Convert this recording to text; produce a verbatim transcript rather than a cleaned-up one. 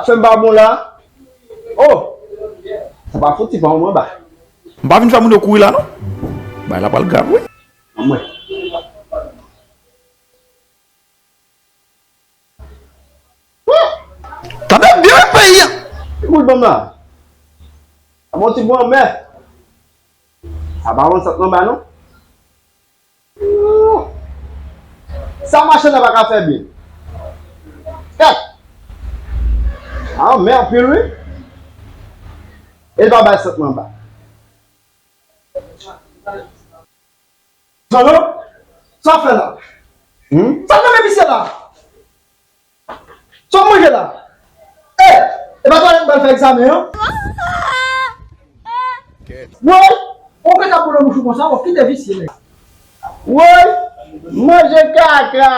Sa fè m pa bon la. Oh! Sa pa fouti pa anba. M pa vin fè moun yo kouri la non. Bagay la pral grav wi. Anmwey. Tande byen peyi a. Ki boul banm la? Sa bon ti bon anmè. Sa pa bon sot anba non. Sa machann nan pa ka fè byen. Kèt. Anmè anpil wi. E l pa bay sot anba. Zolo, sa w fè la? Hmm? Sa w mande misye la? Sa w manje la? E, e pa talè m pral fè egzamen an? Woy, ou peta pou nan bouch ou konsa, w ap kite visye nèg. Woy, manje kaka.